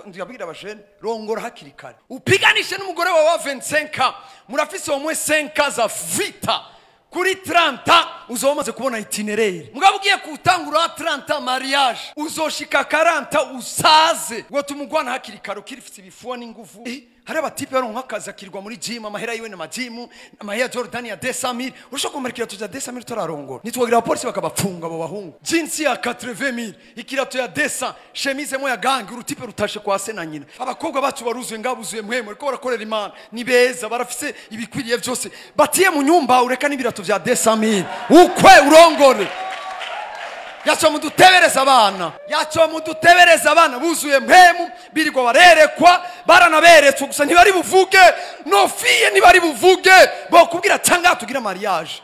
Ndabwira abajene rongora hakiri kare, upiganishe n'umugore wawe wa 25, murafise au moins 5 za vita. Kuri 30 uzoba umaze kubona itinéraire. Mugabo ugiye kutangura 30 mariage, uzoshika 40 usaze. Ngo tumugwana hakiri kare ukirifise ibifuwa n'inguvu. Hari abatipe baronka akazi akirwa muri gym, amahera yiwe n'amajimu, amahera Jordan ya 200,000. Urashobora kumara ikirato cya 200,000 utararongora. Nitwagira abapolisi bakabapfunga abo bahungu. Jeans ya 80,000, ikirato ya 200, chemise mo ya gang, urutipe rutashe kwa se na nyina. Abakobwa bacu baruzuye ngabuzuye mwemwe, ariko barakorera Imana. Ni beza, barafise ibikwiriye byose. Batiye mu nyumba ureka n'ibirato vya 200,000. Ukwe urongore. Yacho mudutebereza abana, yacho mudutebereza abana buzuye mpemu, birirwa barerekwa, baranaberetswe gusa ntibari buvuge, no fiye ntibari buvuge, bokubwira tanga tugira mariage.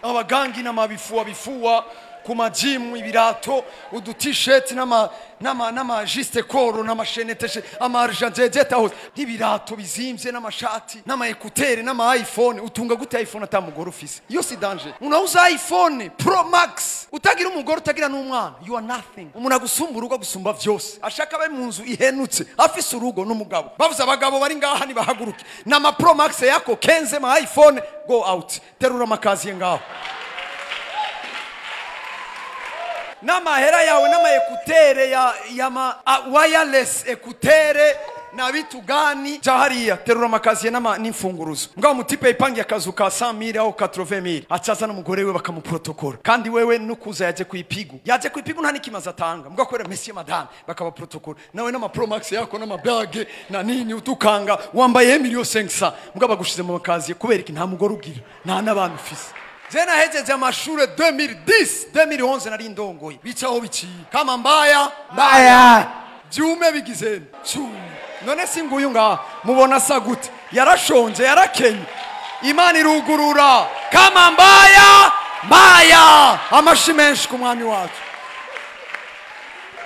Abagangi n'amabifuwa bifuwa ku majimu, ibirato, udu-t-shirt n'ama juste koro n'amashenete, ama argent aho, n'ibirato bizimvye n'amashati n'ama écouteurs n'ama iPhone. Utunga gute iPhone atamugore ufise? Iyo si danger. Unauza iPhone Pro Max utagira umugore, utagira n'umwana, you are nothing. Umuntu agusumba urugo gusumba vyose, ashaka abe mu nzu ihenutse afise urugo n'umugabo. Bavuze abagabo bari ngaha nibahaguruke n'ama Pro Max yako kenze ma iPhone, go out, terura amakaziye ngaho n'amahera yawe n'ama écouteurs ya ma wireless écouteurs na bitu gani ja hariya, terura amakaziye n'imfunguruzo. Mugabo mutipe ipangiye akazu ka 100,000 au 80,000, acaza n'umugore we bakamuprotokora, kandi wewe nukuza yaje kuipigu, yaje kuipigu nta nikimaze atanga. Mugabo kwera monsieur madame bakabaprotokora, nawe n'ama Pro Max yako n'amabage na nini utukanga wambaye 1,500,000, mugabo bagushize mu makaziye kubera iki? Nta mugore ugira, nta n'abantu ufise. Je nahejeje amashure 2010, 2011 nari ndongoye. Bicaho biciye kama mbaya mbaya, byume bigize cyume. None si nguyu ngaha mubona sa gute? Yarashonje, yarakenye, Imana irugurura. Kama mbaya mbaya. Amashi menshi ku mwami wacu.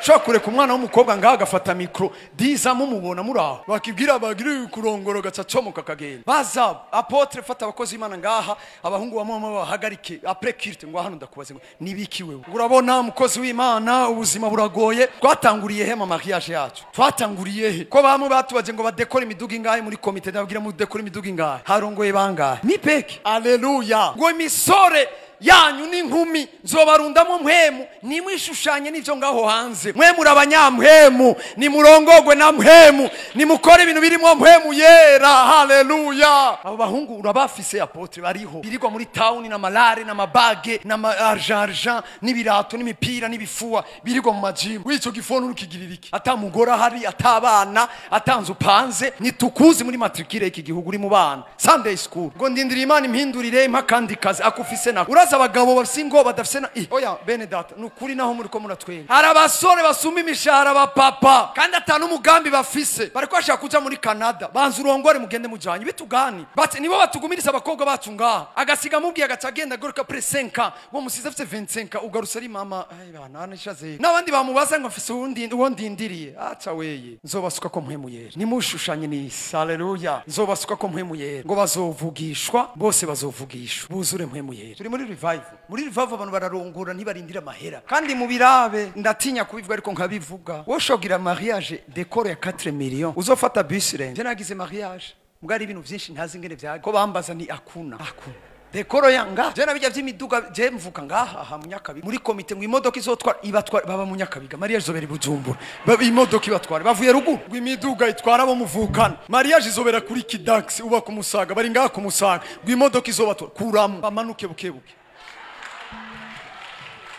Ushobora kureka umwana w'umukobwa ngaha agafata micro diza mumubona muri aho, bakibwira bagire kurongora gaca comoka akagenda. Baza apôtre, fata abakozi b'Imana ngaha, abahungu bamwe bamwe bahagarike après culte, ngo hano ndakubaze ngo nibiki wewe? Ngo urabona umukozi w'Imana ubuzima buragoye. Twatanguriye he ma mariage yacu? Twatanguriye he? Ko bamwe batubaje ngo badekore imiduga ingahe muri komite, ndababwira mudekore imiduga ingahe, harongoye bangahe? Ni peke. Aleluya. Ngo imisore yanyu n'inkumi nzobarundamo mpwemu, nimwishushanye n'ivyo ngaho hanze. Mwe muri abanyamhemu, nimurongogwe na mpwemu, nimukore ibintu birimo mpwemu yera. Haleluya. Abo bahungu urabafise apôtre, bariho birirwa muri town n'amalare n'amabage n'ama argent argent n'ibirato n'imipira n'ibifuwa, birirwa mu majimu. W'ico gifone urukigirira iki atamugora ahari, atabana, atanze upanze? Nitukuzi muri matricule y'iki gihugu, uri mu bana Sunday school. Ngo ndindira Imana impindurire impa kandi kazi akufise nako. Uraza abagabo bafise ingo badafise na oya bene data, nukuri naho muri ko muratwenga. Hari abasore basumba imishahara ba papa kandi atanu umugambi bafise, bariko bashaka kuja muri Canada. Banza urongore mugende mujanye bitugani. Bati nibo batugumiriza abakobwa bacu ngaha, agasiga mubwiye agaca agenda, agaruka après 5 ans, uwo musize afise 25 ans, ugarutse ari mama. Ay bana nishaze n'abandi bamubaza ngo mfise uwundi uwo ndindiriye. Aca weye, nzobasuka ko mpwemu yera, nimushushanye n'isi. Haleluya. Nzobasuka ko mpwemu yera, ngo bazovugishwa bose, bazovugishwa buzure mpwemu yera. Turi muri revival. Muri revival abantu bararongora, ntibarindira amahera. Kandi mu birabe, ndatinya kubivuga ariko nkabivuga, woshogira mariage décor ya 4 millions, uzofata bus renze. Nagize mariage mbwa ari ibintu byinshi ntazi ingene vyaje, ko bambaza ni akuna akuna décor yanga. Je nabijya by'imiduga, je mvuka ngaha aha munyakabiga muri komite, ngo imodoka izotwara ibatwara baba munyakabiga, mariage izobera i Bujumbura, imodoka ibatwara bavuye ruguru, ngo imiduga itwara abo muvukana, mariage izobera kuri Kidax uba kumusaga, bari ngaha kumusaga, ngo imodoka izobatwara kuramo bamanuke buke buke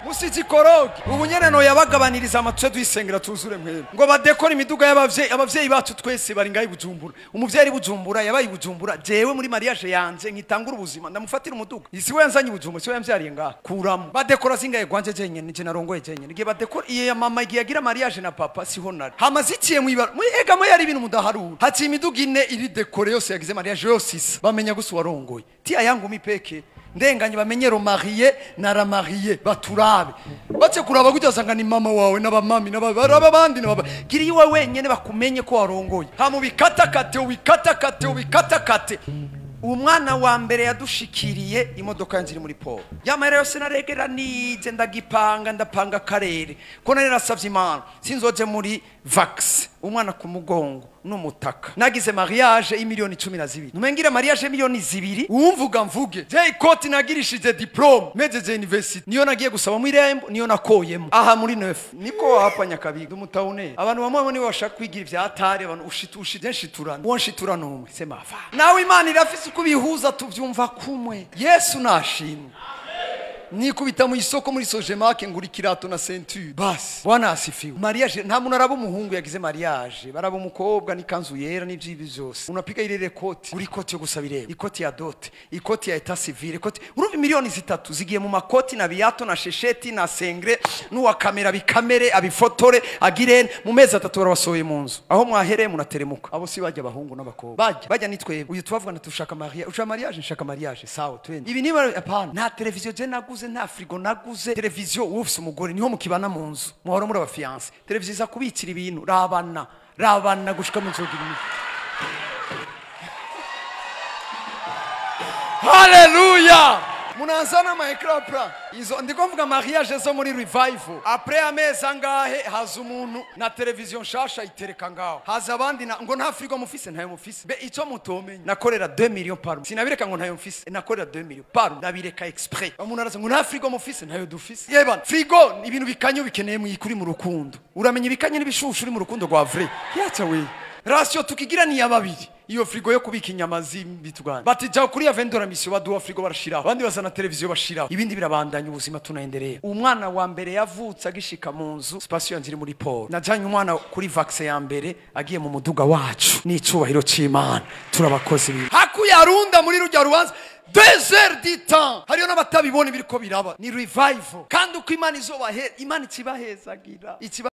musizi koroge. Ubu nyene no yabagabaniriza amatwe duyisengera tuzure mwebwe. Ngo badekora imiduga y'abavyeyi, abavyeyi bacu twese bari ngaho i Bujumbura. Umuvyeyi ari Bujumbura, yabaye i Bujumbura, jewe muri mariage yanje nkitangura ubuzima ndamufatira umuduga? Isi we yanzanye i Bujumbura, si we yamvyariye ngaha? Kuramo badekora zingaye gwanje jenyene, je narongoye jenyene. Igihe badekora iye ya mama, igihe yagira mariage na papa siho nari. Hama ziciye mwibara muri ega mo yari ibintu mudaharura, haciye imiduga ine iri décorée yose yagize mariage yose isa, bamenya gusa warongoye tia yangu mipeke ndenganye, bamenye le marié na la mariée, baturabe bace kuraba gutya usanga ni mama wawe n'abamami n'ababa abandi n'ababa gira iwe wenyene bakumenye ko warongoye. Hama ubikatakate, ubikatakate, ubikatakate. Umwana wa mbere yadushikiriye imodoka yanjye iri muri poro. Yamahera yose naregeranije, ndagipanga, ndapanga akarere ko nari narasavye Imana sinzoje muri vax, umwana ku mugongo n'umutaka. Nagize mariage y'imiliyoni 12, numengira mariage y'imiliyoni 2. Uwumvuga mvuge je ikoti nagirishije diplome mejeje university, niyo nagiye gusaba mu irembo, niyo nakoyemo aha muri neuf, niko hapa Nyakabiga umutawune. Abantu bamwe bamwe nibo bashaka kwigira ivyatari abantu ushitu ushite nshiturana, uwo nshiturana umwe sema va nawe. Imana irafise uko bihuza, tuvyumva kumwe. Yesu nashimwe. Nikubita mu isoko muri Sojemake, ngura ikirato na ceinture, basi. Bwana asifiwe. Mariage, nta muntu araba umuhungu yagize mariage, baraba umukobwa n'ikanzu yera n'ivyibi vyose. Unapiga irere koti, uri koti yo gusaba irembo, ikoti ya dot, ikoti ya état civil, ikoti. Urumva miliyoni 3 zigiye mu makoti na biyato na shesheti na sengre n'uwa kamera bikamere abifotore agirene. Mu mezi 3 barabasohoye mu nzu aho mwahereye, munateremuka. Abo si bajya abahungu n'abakobwa, bajya nitwebwe. Uyu tubavugana tushaka mariage, ushaka mariage, nshaka mariage, sawa twende. Ibi niba apana, nta televiziyo je naguze, nta frigo naguze. Televiziyo ufise umugore niho mukibana mu nzu, muhora muri abafiance, televiziyo iza kubikira ibintu. Rabana rabana gushika mu nzogira imwe. Haleluya! Munanzana ama écran plat izo. Ndiko mvuga mariage zo muri revival. Après amezi angahe haza umuntu na televiziyo nshasha itereka ngaho, haza abandi na ngo nta frigo mufise, ntayo mufise. Be icyo mutomenye, nakorera 2 millions par mois. Sinabireka ngo ntayo mfise, nakorera 2 millions par mois, ndabireka exprès. Umuntu araza ngo nta frigo mufise, ntayo dufise. Yeba frigo ni ibintu bikanyo bikeneye mu kuri mu rukundo. Uramenya ibikanye n'ibishushu uri mu rukundo rwa vrai. Yacha we ration tukigira ni ya babiri. Iyo frigo yo kubika inyama z'imbitugana, bati jya kuri ya vendora mission, baduha frigo barashiraho, abandi bazana televiziyo bashiraho, ibindi birabandanya, ubuzima tunaendelea. Umwana wa mbere yavutse agishika mu nzu, space yanjye iri muri poro. Najanye umwana kuri vaccin ya mbere agiye mu muduga wacu n'icubahiro c'Imana. Turabakozi bibi hakuyarunda muri rujya rubanza 2 heures du temps, hariyo n'abatabibona ibiriko biraba. Ni revival, kandi uko Imana izobahe, Imana ikibahezagira ikiba.